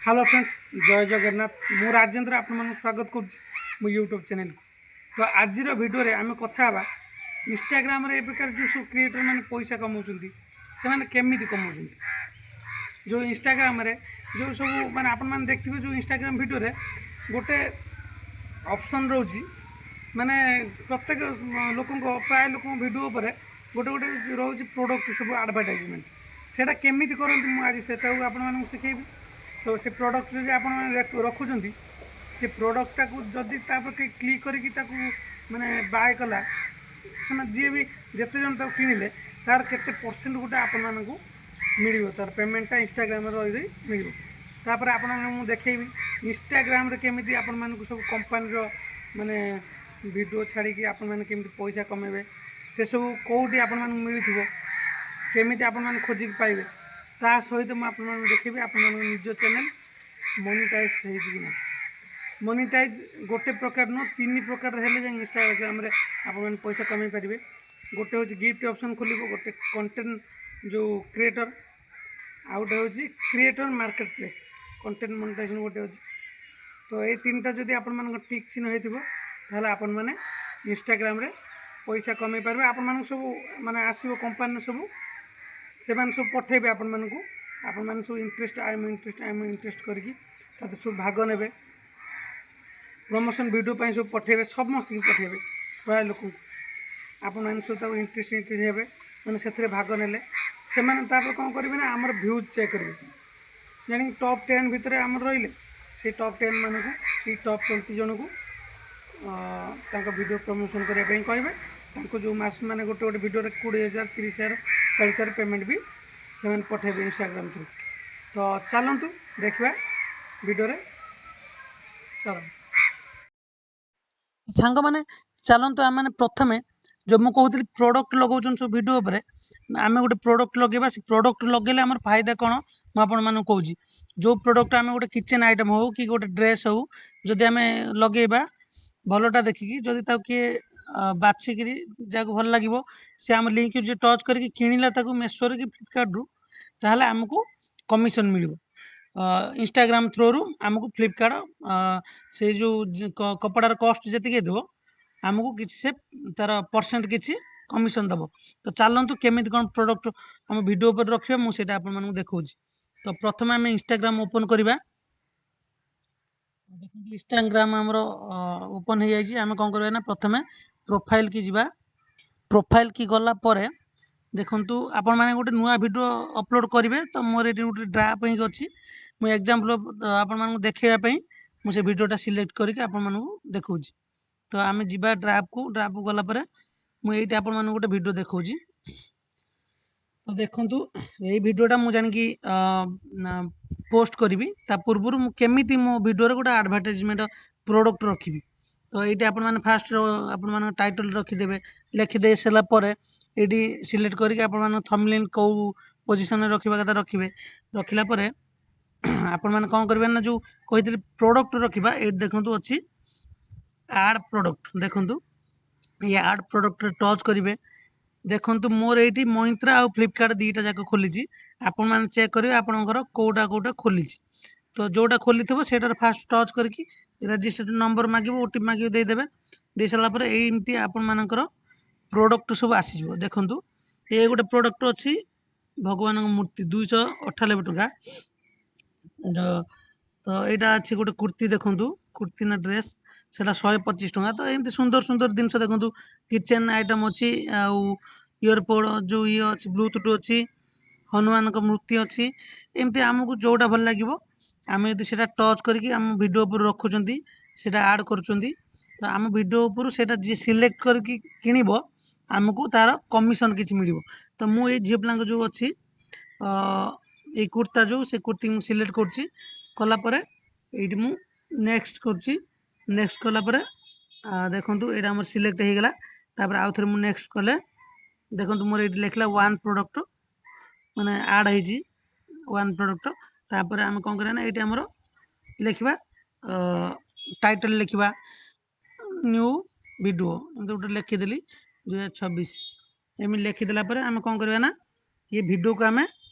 Hello friends, ଜୟ ଜଗନ୍ନାଥ। ମୁଁ ରାଜେନ୍ଦ୍ର, ଆପଣମାନଙ୍କୁ ସ୍ୱାଗତ କରୁଛି ମୋ ୟୁଟ୍ୟୁବ୍ ଚ୍ୟାନେଲକୁ। ତ ଆଜିର ଭିଡ଼ିଓରେ ଆମେ କଥା ହେବା, ଇନଷ୍ଟାଗ୍ରାମରେ ଏବେକାର ଯେଉଁ ସବୁ କ୍ରିଏଟର୍ ମାନେ ପଇସା କମାଉଛନ୍ତି, ସେମାନେ କେମିତି କମାଉଛନ୍ତି। ଯେଉଁ ଇନଷ୍ଟାଗ୍ରାମରେ ଯେଉଁ ସବୁ ମାନେ ଆପଣମାନେ ଦେଖିଥିବେ, ଯେଉଁ ଇନଷ୍ଟାଗ୍ରାମ ଭିଡ଼ିଓରେ ଗୋଟେ ଅପସନ୍ ରହୁଛି, ମାନେ ପ୍ରତ୍ୟେକ ଲୋକଙ୍କ, ପ୍ରାୟ ଲୋକଙ୍କ ଭିଡ଼ିଓ ଉପରେ ଗୋଟେ ଗୋଟେ ରହୁଛି ପ୍ରଡ଼କ୍ଟ ସବୁ ଆଡ଼ଭର୍ଟାଇଜମେଣ୍ଟ। ସେଇଟା କେମିତି କରନ୍ତି, ମୁଁ ଆଜି ସେଟାକୁ ଆପଣମାନଙ୍କୁ ଶିଖେଇବି। ତ ସେ ପ୍ରଡ଼କ୍ଟ ଯଦି ଆପଣମାନେ ରଖୁଛନ୍ତି, ସେ ପ୍ରଡ଼କ୍ଟଟାକୁ ଯଦି ତାପରେ କ୍ଲିକ୍ କରିକି ତାକୁ ମାନେ ବାଏ କଲା, ସେମାନେ ଯିଏ ବି ଯେତେ ଜଣ ତାକୁ କିଣିଲେ, ତାର କେତେ ପରସେଣ୍ଟ ଗୋଟେ ଆପଣମାନଙ୍କୁ ମିଳିବ, ତାର ପେମେଣ୍ଟଟା ଇନଷ୍ଟାଗ୍ରାମରେ ରହି ରହି ମିଳିବ। ତାପରେ ଆପଣମାନଙ୍କୁ ମୁଁ ଦେଖେଇବି ଇନଷ୍ଟାଗ୍ରାମରେ କେମିତି ଆପଣମାନଙ୍କୁ ସବୁ କମ୍ପାନୀର ମାନେ ଭିଡ଼ିଓ ଛାଡ଼ିକି ଆପଣମାନେ କେମିତି ପଇସା କମେଇବେ, ସେସବୁ କେଉଁଠି ଆପଣମାନଙ୍କୁ ମିଳୁଥିବ, କେମିତି ଆପଣମାନେ ଖୋଜିକି ପାଇବେ। ତା ସହିତ ମୁଁ ଆପଣମାନଙ୍କୁ ଦେଖେଇବି ଆପଣମାନଙ୍କ ନିଜ ଚ୍ୟାନେଲ୍ ମନିଟାଇଜ୍ ହେଇଛି କି ନାହିଁ। ମନିଟାଇଜ୍ ଗୋଟେ ପ୍ରକାର ନୁହଁ, ତିନି ପ୍ରକାର ହେଲେ ଯାଇ ଇନଷ୍ଟାଗ୍ରାମରେ ଆପଣମାନେ ପଇସା କମେଇ ପାରିବେ। ଗୋଟେ ହେଉଛି ଗିଫ୍ଟ ଅପସନ୍ ଖୋଲିବ, ଗୋଟେ କଣ୍ଟେଣ୍ଟ ଯେଉଁ କ୍ରିଏଟର୍, ଆଉ ଗୋଟେ ହେଉଛି creator market place, content monetization ଗୋଟେ ଅଛି। ତ ଏଇ ତିନିଟା ଯଦି ଆପଣମାନଙ୍କ ଟିକ୍ ଚିହ୍ନ ହେଇଥିବ, ତାହେଲେ ଆପଣମାନେ ଇନଷ୍ଟାଗ୍ରାମରେ ପଇସା କମେଇ ପାରିବେ। ଆପଣମାନଙ୍କୁ ସବୁ ମାନେ ଆସିବ କମ୍ପାନୀ ସବୁ, ସେମାନେ ସବୁ ପଠେଇବେ ଆପଣମାନଙ୍କୁ। ଆପଣମାନେ ସବୁ interest, "I am interest, I am interest" କରିକି ତାতে ସବୁ ଭାଗ ନେବେ। ପ୍ରମୋସନ୍ ଭିଡ଼ିଓ ପାଇଁ ସବୁ ପଠେଇବେ, ସମସ୍ତଙ୍କୁ ପଠେଇବେ, ପ୍ରାୟ ଲୋକଙ୍କୁ। ଆପଣମାନେ ସବୁ ତାକୁ ଇଣ୍ଟରେଷ୍ଟ ଇଣ୍ଟରେଷ୍ଟ ହେବେ, ମାନେ ସେଥିରେ ଭାଗ ନେଲେ ସେମାନେ ତାପରେ କ'ଣ କରିବେ ନା ଆମର ଭ୍ୟୁଜ୍ ଚେକ୍ କରିବେ। ଜାଣିକି ଟପ୍ 10 ଭିତରେ ଆମର ରହିଲେ, ସେଇ ଟପ୍ 10 ମାନଙ୍କୁ କି ଟପ୍ 20 ଜଣକୁ ତାଙ୍କ ଭିଡ଼ିଓ ପ୍ରମୋସନ୍ କରିବା ପାଇଁ କହିବେ। ତାଙ୍କୁ ଯେଉଁ ମାସ ମାନେ ଗୋଟେ ଗୋଟେ ଭିଡ଼ିଓରେ 20,000, 30,000, 40,000 ପେମେଣ୍ଟ ବି ସେମାନେ ପଠାଇବେ ଇନଷ୍ଟାଗ୍ରାମ ଥ୍ରୁ। ତ ଚାଲନ୍ତୁ ଦେଖିବା ଭିଡ଼ିଓରେ, ଚାଲନ୍ତୁ ସାଙ୍ଗମାନେ, ଚାଲନ୍ତୁ। ଆମେମାନେ ପ୍ରଥମେ ଯେଉଁ ମୁଁ କହୁଥିଲି ପ୍ରଡ଼କ୍ଟ ଲଗାଉଛନ୍ତି ସବୁ ଭିଡ଼ିଓ ଉପରେ, ଆମେ ଗୋଟେ ପ୍ରଡ଼କ୍ଟ ଲଗେଇବା। ସେ ପ୍ରଡ଼କ୍ଟ ଲଗେଇଲେ ଆମର ଫାଇଦା କ'ଣ, ମୁଁ ଆପଣମାନଙ୍କୁ କହୁଛି। ଯେଉଁ ପ୍ରଡ଼କ୍ଟ ଆମେ ଗୋଟେ କିଚେନ୍ ଆଇଟମ୍ ହଉ କି ଗୋଟେ ଡ୍ରେସ୍ ହଉ, ଯଦି ଆମେ ଲଗେଇବା ଭଲଟା ଦେଖିକି, ଯଦି ତାକୁ କିଏ ବାଛିକିରି ଯାହାକୁ ଭଲ ଲାଗିବ, ସେ ଆମ ଲିଙ୍କ୍ ଯିଏ ଟଚ୍ କରିକି କିଣିଲା ତାକୁ ମେସୋରେ କି ଫ୍ଲିପକାର୍ଟରୁ, ତାହେଲେ ଆମକୁ କମିଶନ୍ ମିଳିବ। ଇନଷ୍ଟାଗ୍ରାମ ଥ୍ରୋରୁ ଆମକୁ ଫ୍ଲିପକାର୍ଟ ସେଇ ଯେଉଁ କପଡ଼ାର କଷ୍ଟ ଯେତିକି ହେଇଥିବ, ଆମକୁ କିଛି ସେ ତାର ପରସେଣ୍ଟ କିଛି କମିଶନ୍ ଦେବ। ତ ଚାଲନ୍ତୁ, କେମିତି କ'ଣ ପ୍ରଡ଼କ୍ଟ ଆମ ଭିଡ଼ିଓ ଉପରେ ରଖିବା, ମୁଁ ସେଇଟା ଆପଣମାନଙ୍କୁ ଦେଖାଉଛି। ତ ପ୍ରଥମେ ଆମେ ଇନଷ୍ଟାଗ୍ରାମ ଓପନ୍ କରିବା। ଦେଖନ୍ତୁ, ଇନଷ୍ଟାଗ୍ରାମ ଆମର ଓପନ୍ ହେଇଯାଇଛି। ଆମେ କ'ଣ କରିବା ନା ପ୍ରଥମେ ପ୍ରୋଫାଇଲ୍ କି ଯିବା। ପ୍ରୋଫାଇଲ୍ କି ଗଲା ପରେ ଦେଖନ୍ତୁ, ଆପଣମାନେ ଗୋଟେ ନୂଆ ଭିଡ଼ିଓ ଅପଲୋଡ଼ କରିବେ। ତ ମୋର ଏଠି ଗୋଟେ ଡ୍ରାଫ୍ଟ ହେଇକି ଅଛି। ମୁଁ ଏକ୍ଜାମ୍ପଲ୍ ଆପଣମାନଙ୍କୁ ଦେଖେଇବା ପାଇଁ ମୁଁ ସେ ଭିଡ଼ିଓଟା ସିଲେକ୍ଟ କରିକି ଆପଣମାନଙ୍କୁ ଦେଖାଉଛି। ତ ଆମେ ଯିବା ଡ୍ରାଫ୍ଟକୁ। ଡ୍ରାଫ୍ଟକୁ ଗଲା ପରେ ମୁଁ ଏଇଠି ଆପଣମାନଙ୍କୁ ଗୋଟେ ଭିଡ଼ିଓ ଦେଖାଉଛି। ତ ଦେଖନ୍ତୁ, ଏଇ ଭିଡ଼ିଓଟା ମୁଁ ଜାଣିକି ପୋଷ୍ଟ କରିବି। ତା ପୂର୍ବରୁ ମୁଁ କେମିତି ମୋ ଭିଡ଼ିଓରେ ଗୋଟେ ଆଡ଼ଭର୍ଟାଇଜମେଣ୍ଟ ପ୍ରଡ଼କ୍ଟ ରଖିବି। ତ ଏଇଠି ଆପଣମାନେ ଫାଷ୍ଟ ଆପଣମାନଙ୍କ ଟାଇଟଲ୍ ରଖିଦେବେ। ଲେଖିଦେଇ ସାରିଲା ପରେ ଏଇଠି ସିଲେକ୍ଟ କରିକି ଆପଣମାନଙ୍କ ଥମ୍ବନେଲ୍ କେଉଁ ପୋଜିସନରେ ରଖିବା କଥା ରଖିବେ। ରଖିଲା ପରେ ଆପଣମାନେ କ'ଣ କରିବେ ନା ଯେଉଁ କହିଥିଲି ପ୍ରଡ଼କ୍ଟ ରଖିବା, ଏଇଠି ଦେଖନ୍ତୁ ଅଛି ଆଡ଼୍ ପ୍ରଡ଼କ୍ଟ। ଦେଖନ୍ତୁ, ଏଇ ଆଡ଼୍ ପ୍ରଡ଼କ୍ଟରେ ଟଚ୍ କରିବେ। ଦେଖନ୍ତୁ, ମୋର ଏଇଠି ମଇନ୍ତ୍ରା ଆଉ ଫ୍ଲିପକାର୍ଟ ଦୁଇଟା ଯାକ ଖୋଲିଛି। ଆପଣମାନେ ଚେକ୍ କରିବେ ଆପଣଙ୍କର କେଉଁଟା କେଉଁଟା ଖୋଲିଛି। ତ ଯେଉଁଟା ଖୋଲିଥିବ, ସେଇଟାରେ ଫାଷ୍ଟ ଟଚ୍ କରିକି ରେଜିଷ୍ଟର ନମ୍ବର ମାଗିବ, ଓଟିପି ମାଗିବ, ଦେଇଦେବେ। ଦେଇ ସାରିଲା ପରେ ଏମିତି ଆପଣମାନଙ୍କର ପ୍ରଡ଼କ୍ଟ ସବୁ ଆସିଯିବ। ଦେଖନ୍ତୁ, ଏ ଗୋଟେ ପ୍ରଡ଼କ୍ଟ ଅଛି ଭଗବାନଙ୍କ ମୂର୍ତ୍ତି, 298 ଟଙ୍କା। ତ ଏଇଟା ଅଛି ଗୋଟେ କୁର୍ତ୍ତୀ, ଦେଖନ୍ତୁ, କୁର୍ତ୍ତୀ ନା ଡ୍ରେସ୍, ସେଇଟା 125 ଟଙ୍କା। ତ ଏମିତି ସୁନ୍ଦର ସୁନ୍ଦର ଜିନିଷ ଦେଖନ୍ତୁ, କିଚେନ୍ ଆଇଟମ୍ ଅଛି, ଆଉ ଇୟରପୋଡ଼ ଯେଉଁ ଇଏ ଅଛି, ବ୍ଲୁଟୁଥ୍ ଅଛି, ହନୁମାନଙ୍କ ମୂର୍ତ୍ତି ଅଛି। ଏମିତି ଆମକୁ ଯେଉଁଟା ଭଲ ଲାଗିବ, ଆମେ ଯଦି ସେଇଟା ଟଚ୍ କରିକି ଆମ ଭିଡ଼ିଓ ଉପରେ ରଖୁଛନ୍ତି, ସେଇଟା ଆଡ଼୍ କରୁଛନ୍ତି, ତ ଆମ ଭିଡ଼ିଓ ଉପରୁ ସେଇଟା ଯିଏ ସିଲେକ୍ଟ କରିକି କିଣିବ, ଆମକୁ ତାର କମିଶନ୍ କିଛି ମିଳିବ। ତ ମୁଁ ଏଇ ଝିଅ ପିଲାଙ୍କ ଯେଉଁ ଅଛି ଏଇ କୁର୍ତ୍ତା ଯେଉଁ, ସେ କୁର୍ତ୍ତି ମୁଁ ସିଲେକ୍ଟ କରୁଛି। କଲା ପରେ ଏଇଠି ମୁଁ ନେକ୍ସଟ କରୁଛି। ନେକ୍ସଟ କଲା ପରେ ଦେଖନ୍ତୁ, ଏଇଟା ଆମର ସିଲେକ୍ଟ ହେଇଗଲା। ତାପରେ ଆଉ ଥରେ ମୁଁ ନେକ୍ସଟ କଲେ ଦେଖନ୍ତୁ, ମୋର ଏଇଠି ଲେଖିଲା ୱାନ୍ ପ୍ରଡ଼କ୍ଟ, ମାନେ ଆଡ଼୍ ହେଇଛି ୱାନ୍ ପ୍ରଡ଼କ୍ଟ। ତାପରେ ଆମେ କ'ଣ କରିବା ନା ଏଇଠି ଆମର ଲେଖିବା, ଟାଇଟଲ୍ ଲେଖିବା, ନ୍ୟୁ ଭିଡ଼ିଓ ଏମିତି ଗୋଟେ ଲେଖିଦେଲି, 2026 ଏମିତି ଲେଖିଦେଲା ପରେ ଆମେ କ'ଣ କରିବା ନା ଏ ଭିଡ଼ିଓକୁ ଆମେ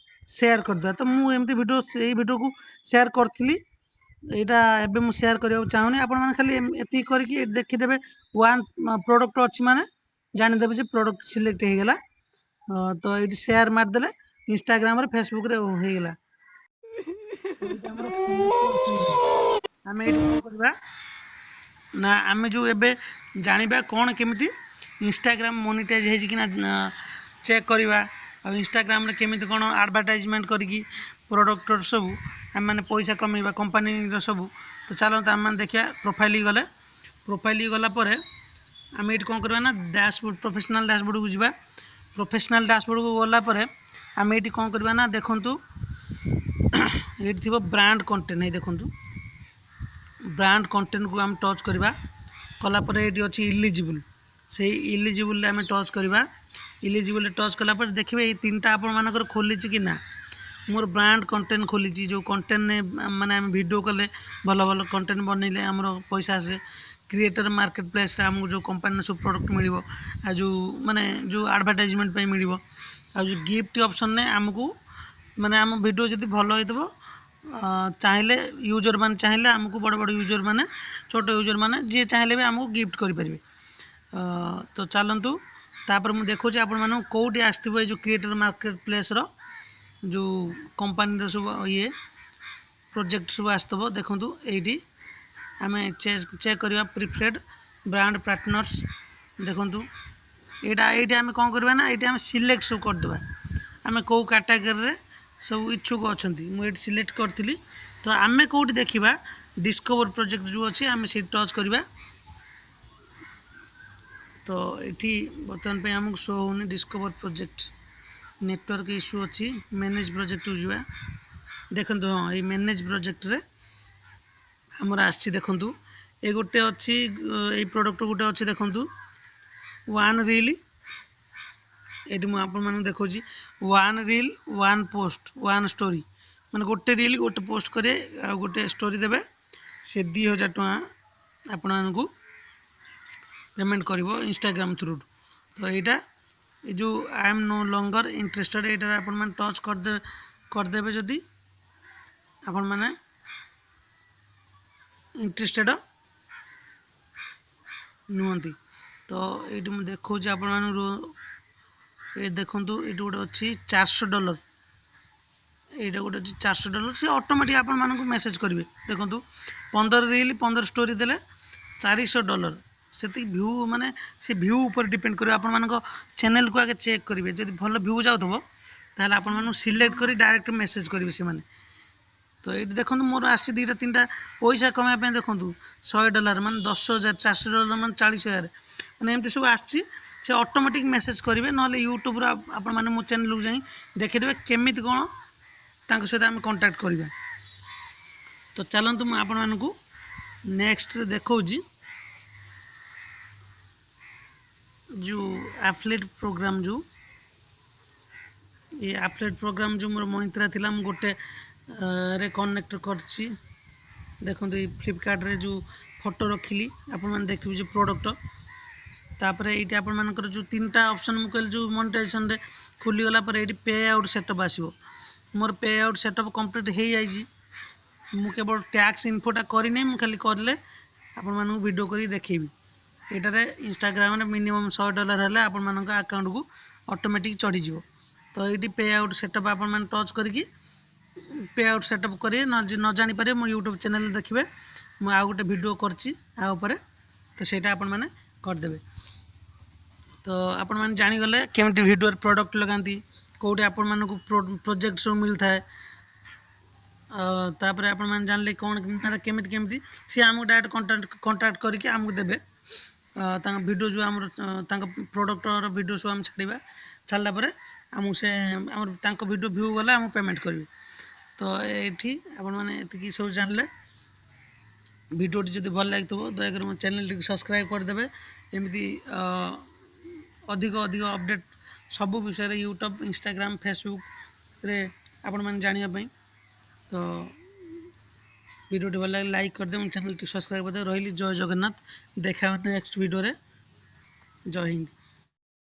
ସେୟାର କରିଦେବା। ତ ମୁଁ ଏମିତି ଭିଡ଼ିଓ, ଏଇ ଭିଡ଼ିଓକୁ ସେୟାର କରିଥିଲି। ଏଇଟା ଏବେ ମୁଁ ସେୟାର କରିବାକୁ ଚାହୁଁନି। ଆପଣମାନେ ଖାଲି ଏତିକି କରିକି ଦେଖିଦେବେ, ୱାନ୍ ପ୍ରଡ଼କ୍ଟ ଅଛି ମାନେ ଜାଣିଦେବେ ଯେ ପ୍ରଡ଼କ୍ଟ ସିଲେକ୍ଟ ହେଇଗଲା। ତ ଏଇଠି ସେୟାର ମାରିଦେଲେ ଇନଷ୍ଟାଗ୍ରାମରେ, ଫେସବୁକରେ ହେଇଗଲା। ଆମର ଆମେ ଏଇଠି କ'ଣ କରିବା ନା, ଆମେ ଯେଉଁ ଏବେ ଜାଣିବା କ'ଣ କେମିତି ଇନଷ୍ଟାଗ୍ରାମ ମନିଟାଇଜ୍ ହେଇଛି କି ନା ଚେକ୍ କରିବା, ଆଉ ଇନଷ୍ଟାଗ୍ରାମରେ କେମିତି କ'ଣ ଆଡ଼ଭର୍ଟାଇଜମେଣ୍ଟ କରିକି ପ୍ରଡ଼କ୍ଟର ସବୁ ଆମେମାନେ ପଇସା କମେଇବା କମ୍ପାନୀର ସବୁ। ତ ଚାଲନ୍ତୁ ଆମେମାନେ ଦେଖିବା। ପ୍ରୋଫାଇଲ୍ ଗଲେ, ପ୍ରୋଫାଇଲ୍ ଗଲା ପରେ ଆମେ ଏଇଠି କ'ଣ କରିବା ନା ଡ୍ୟାସବୋର୍ଡ଼, ପ୍ରଫେସନାଲ୍ ଡ୍ୟାସବୋର୍ଡ଼କୁ ଯିବା। ପ୍ରଫେସନାଲ୍ ଡ୍ୟାସବୋର୍ଡ଼କୁ ଗଲା ପରେ ଆମେ ଏଇଠି କ'ଣ କରିବା ନା, ଦେଖନ୍ତୁ ଏଇଠି ଥିବ ବ୍ରାଣ୍ଡ କଣ୍ଟେଣ୍ଟ। ଏଇ ଦେଖନ୍ତୁ, ବ୍ରାଣ୍ଡ କଣ୍ଟେଣ୍ଟକୁ ଆମେ ଟଚ୍ କରିବା। କଲା ପରେ ଏଇଠି ଅଛି ଇଲିଜିବୁଲ୍, ସେଇ ଇଲିଜିବୁଲ୍ରେ ଆମେ ଟଚ୍ କରିବା। ଇଲିଜିବୁଲ୍ରେ ଟଚ୍ କଲା ପରେ ଦେଖିବେ ଏଇ ତିନିଟା ଆପଣମାନଙ୍କର ଖୋଲିଛି କି ନା। ମୋର ବ୍ରାଣ୍ଡ କଣ୍ଟେଣ୍ଟ ଖୋଲିଛି, ଯେଉଁ କଣ୍ଟେଣ୍ଟ ମାନେ ଆମେ ଭିଡ଼ିଓ କଲେ, ଭଲ ଭଲ କଣ୍ଟେଣ୍ଟ ବନେଇଲେ ଆମର ପଇସା ଆସେ। କ୍ରିଏଟର୍ ମାର୍କେଟ ପ୍ଲେସ୍ରେ ଆମକୁ ଯେଉଁ କମ୍ପାନୀର ସବୁ ପ୍ରଡ଼କ୍ଟ ମିଳିବ, ଆଉ ଯେଉଁ ମାନେ ଯେଉଁ ଆଡ଼ଭର୍ଟାଇଜମେଣ୍ଟ ପାଇଁ ମିଳିବ, ଆଉ ଯେଉଁ ଗିଫ୍ଟ ଅପସନ୍ରେ ଆମକୁ ମାନେ ଆମ ଭିଡ଼ିଓ ଯଦି ଭଲ ହେଇଥିବ, ଚାହିଁଲେ ୟୁଜର୍ ମାନେ, ଚାହିଁଲେ ଆମକୁ ବଡ଼ ବଡ଼ ୟୁଜର୍ ମାନେ, ଛୋଟ ୟୁଜର୍ ମାନେ ଯିଏ ଚାହିଁଲେ ବି ଆମକୁ ଗିଫ୍ଟ କରିପାରିବେ। ତ ଚାଲନ୍ତୁ, ତାପରେ ମୁଁ ଦେଖାଉଛି ଆପଣମାନଙ୍କୁ କେଉଁଠି ଆସିଥିବ ଏଇ ଯେଉଁ କ୍ରିଏଟର୍ ମାର୍କେଟ ପ୍ଲେସ୍ର ଯେଉଁ କମ୍ପାନୀର ସବୁ ଇଏ ପ୍ରୋଜେକ୍ଟ ସବୁ ଆସିଥିବ। ଦେଖନ୍ତୁ, ଏଇଠି ଆମେ ଚେକ୍ କରିବା ପ୍ରିଫରେଡ଼ ବ୍ରାଣ୍ଡ ପାର୍ଟନର୍ସ। ଦେଖନ୍ତୁ ଏଇଟା, ଏଇଠି ଆମେ କ'ଣ କରିବା ନା, ଏଇଠି ଆମେ ସିଲେକ୍ଟ ସବୁ କରିଦେବା, ଆମେ କେଉଁ କାଟାଗୋରୀରେ ସବୁ ଇଚ୍ଛୁକ ଅଛନ୍ତି। ମୁଁ ଏଇଠି ସିଲେକ୍ଟ କରିଥିଲି। ତ ଆମେ କେଉଁଠି ଦେଖିବା? ଡିସ୍କଭର ପ୍ରୋଜେକ୍ଟ ଯେଉଁ ଅଛି, ଆମେ ସେଇଠି ଟଚ୍ କରିବା। ତ ଏଠି ବର୍ତ୍ତମାନ ପାଇଁ ଆମକୁ ଶୋ ହେଉନି ଡିସ୍କଭର ପ୍ରୋଜେକ୍ଟ, ନେଟୱାର୍କ ଇସ୍ୟୁ ଅଛି। ମ୍ୟାନେଜ୍ ପ୍ରୋଜେକ୍ଟକୁ ଯିବା। ଦେଖନ୍ତୁ, ହଁ, ଏଇ ମ୍ୟାନେଜ୍ ପ୍ରୋଜେକ୍ଟରେ ଆମର ଆସିଛି। ଦେଖନ୍ତୁ, ଏ ଗୋଟେ ଅଛି, ଏଇ ପ୍ରଡ଼କ୍ଟ ଗୋଟେ ଅଛି। ଦେଖନ୍ତୁ, ୱାନ୍ ରିଲ୍, ଏଇଠି ମୁଁ ଆପଣମାନଙ୍କୁ ଦେଖାଉଛି, one reel, one post, one story, ମାନେ ଗୋଟେ ରିଲ୍, ଗୋଟେ ପୋଷ୍ଟ କରିବେ ଆଉ ଗୋଟେ ଷ୍ଟୋରି ଦେବେ, ସେ 2000 ଟଙ୍କା ଆପଣମାନଙ୍କୁ ପେମେଣ୍ଟ କରିବ ଇନଷ୍ଟାଗ୍ରାମ ଥ୍ରୁରୁ। ତ ଏଇଟା ଏ ଯେଉଁ I am no longer interested, ଏଇଟାରେ ଆପଣମାନେ ଟଚ୍ କରିଦେବେ ଯଦି ଆପଣମାନେ ଇଣ୍ଟରେଷ୍ଟେଡ଼ ନୁହନ୍ତି। ତ ଏଇଠି ମୁଁ ଦେଖାଉଛି ଆପଣମାନଙ୍କୁ, ଏ ଦେଖନ୍ତୁ, ଏଇଠି ଗୋଟେ ଅଛି 400 ଡଲର, ଏଇଟା ଗୋଟେ ଅଛି 400 ଡଲର। ସେ ଅଟୋମେଟିକ୍ ଆପଣମାନଙ୍କୁ ମେସେଜ୍ କରିବେ। ଦେଖନ୍ତୁ, 15 ରିଲ୍, 15 ଷ୍ଟୋରି ଦେଲେ 400 ଡଲର। ସେତିକି ଭ୍ୟୁ, ମାନେ ସେ ଭ୍ୟୁ ଉପରେ ଡିପେଣ୍ଡ କରିବ। ଆପଣମାନଙ୍କ ଚ୍ୟାନେଲକୁ ଆଗେ ଚେକ୍ କରିବେ, ଯଦି ଭଲ ଭ୍ୟୁ ଯାଉଥିବ ତାହେଲେ ଆପଣମାନଙ୍କୁ ସିଲେକ୍ଟ କରି ଡାଇରେକ୍ଟ ମେସେଜ୍ କରିବେ ସେମାନେ। ତ ଏଇଠି ଦେଖନ୍ତୁ, ମୋର ଆସିଛି ଦୁଇଟା ତିନିଟା ପଇସା କମାଇବା ପାଇଁ। ଦେଖନ୍ତୁ, 100 ଡଲାର ମାନେ 10,000, 400 ଡଲାର ମାନେ 40,000, ମାନେ ଏମିତି ସବୁ ଆସିଛି। ସେ ଅଟୋମେଟିକ୍ ମେସେଜ୍ କରିବେ, ନହେଲେ ୟୁଟ୍ୟୁବ୍ର ଆପଣମାନେ ମୋ ଚ୍ୟାନେଲକୁ ଯାଇ ଦେଖିଦେବେ କେମିତି କ'ଣ ତାଙ୍କ ସହିତ ଆମେ କଣ୍ଟାକ୍ଟ କରିବା। ତ ଚାଲନ୍ତୁ, ମୁଁ ଆପଣମାନଙ୍କୁ ନେକ୍ସଟରେ ଦେଖାଉଛି ଯେଉଁ ଆଫିଲିଏଟ୍ ପ୍ରୋଗ୍ରାମ୍, ଯେଉଁ ଏ ଆଫିଲିଏଟ୍ ପ୍ରୋଗ୍ରାମ୍ ଯେଉଁ ମୋର ମହିନ୍ଦ୍ରା ଥିଲା, ମୁଁ ଗୋଟେ ରେ କନେକ୍ଟ କରିଛି। ଦେଖନ୍ତୁ, ଏଇ ଫ୍ଲିପକାର୍ଟରେ ଯେଉଁ ଫଟୋ ରଖିଲି, ଆପଣମାନେ ଦେଖିବେ ଯେଉଁ ପ୍ରଡ଼କ୍ଟ। ତାପରେ ଏଇଠି ଆପଣମାନଙ୍କର ଯେଉଁ ତିନିଟା ଅପସନ୍ ମୁଁ କହିଲି, ଯେଉଁ ମନିଟାଇଜେସନରେ ଖୋଲିଗଲା ପରେ ଏଇଠି ପେ ଆଉଟ୍ ସେଟଅପ୍ ଆସିବ। ମୋର ପେ ଆଉଟ୍ ସେଟଅପ୍ କମ୍ପ୍ଲିଟ୍ ହେଇଯାଇଛି, ମୁଁ କେବଳ ଟ୍ୟାକ୍ସ ଇନଫୋଟା କରିନି। ମୁଁ ଖାଲି କରିଲେ ଆପଣମାନଙ୍କୁ ଭିଡ଼ିଓ କରିକି ଦେଖେଇବି। ଏଇଟାରେ ଇନଷ୍ଟାଗ୍ରାମରେ ମିନିମମ୍ 100 ଡଲାର ହେଲେ ଆପଣମାନଙ୍କ ଆକାଉଣ୍ଟକୁ ଅଟୋମେଟିକ୍ ଚଢ଼ିଯିବ। ତ ଏଇଠି ପେ ଆଉଟ୍ ସେଟଅପ୍ ଆପଣମାନେ ଟଚ୍ କରିକି ପେ ଆଉଟ୍ ସେଟଅପ୍ କରିବେ। ନହେଲେ ନ ଜାଣିପାରିବେ, ମୋ ୟୁଟ୍ୟୁବ୍ ଚ୍ୟାନେଲ୍ ଦେଖିବେ, ମୁଁ ଆଉ ଗୋଟେ ଭିଡ଼ିଓ କରିଛି ଆ ଉପରେ, ତ ସେଇଟା ଆପଣମାନେ କରିଦେବେ। ତ ଆପଣମାନେ ଜାଣିଗଲେ କେମିତି ଭିଡ଼ିଓରେ ପ୍ରଡ଼କ୍ଟ ଲଗାନ୍ତି, କେଉଁଠି ଆପଣମାନଙ୍କୁ ପ୍ରୋଜେକ୍ଟ ସବୁ ମିଳିଥାଏ। ତାପରେ ଆପଣମାନେ ଜାଣିଲେ କ'ଣ ମାନେ କେମିତି କେମିତି ସିଏ ଆମକୁ ଡାଇରେକ୍ଟ କଣ୍ଟାକ୍ଟ କରିକି ଆମକୁ ଦେବେ ତାଙ୍କ ଭିଡ଼ିଓ, ଯେଉଁ ଆମର ତାଙ୍କ ପ୍ରଡ଼କ୍ଟର ଭିଡ଼ିଓ ସବୁ ଆମେ ଛାଡ଼ିବା। ଛାଡ଼ିଲା ପରେ ଆମକୁ ସେ ଆମର ତାଙ୍କ ଭିଡ଼ିଓ ଭ୍ୟୁ ଗଲେ ଆମକୁ ପେମେଣ୍ଟ କରିବେ। ତ ଏଇଠି ଆପଣମାନେ ଏତିକି ସବୁ ଜାଣିଲେ। ଭିଡ଼ିଓଟି ଯଦି ଭଲ ଲାଗିଥିବ, ଦୟାକରି ମୋ ଚ୍ୟାନେଲଟିକୁ ସବସ୍କ୍ରାଇବ୍ କରିଦେବେ, ଏମିତି ଅଧିକ ଅଧିକ ଅପଡ଼େଟ୍ ସବୁ ବିଷୟରେ ୟୁଟ୍ୟୁବ୍, ଇନଷ୍ଟାଗ୍ରାମ, ଫେସବୁକ୍ରେ ଆପଣମାନେ ଜାଣିବା ପାଇଁ। ତ ଭିଡ଼ିଓଟି ଭଲ ଲାଗିଲେ ଲାଇକ୍ କରିଦେବେ, ମୋ ଚ୍ୟାନେଲଟି ସବସ୍କ୍ରାଇବ୍ କରିଦେବେ। ରହିଲି, ଜୟ ଜଗନ୍ନାଥ। ଦେଖା ନେକ୍ସଟ ଭିଡ଼ିଓରେ। ଜୟ ହିନ୍ଦ।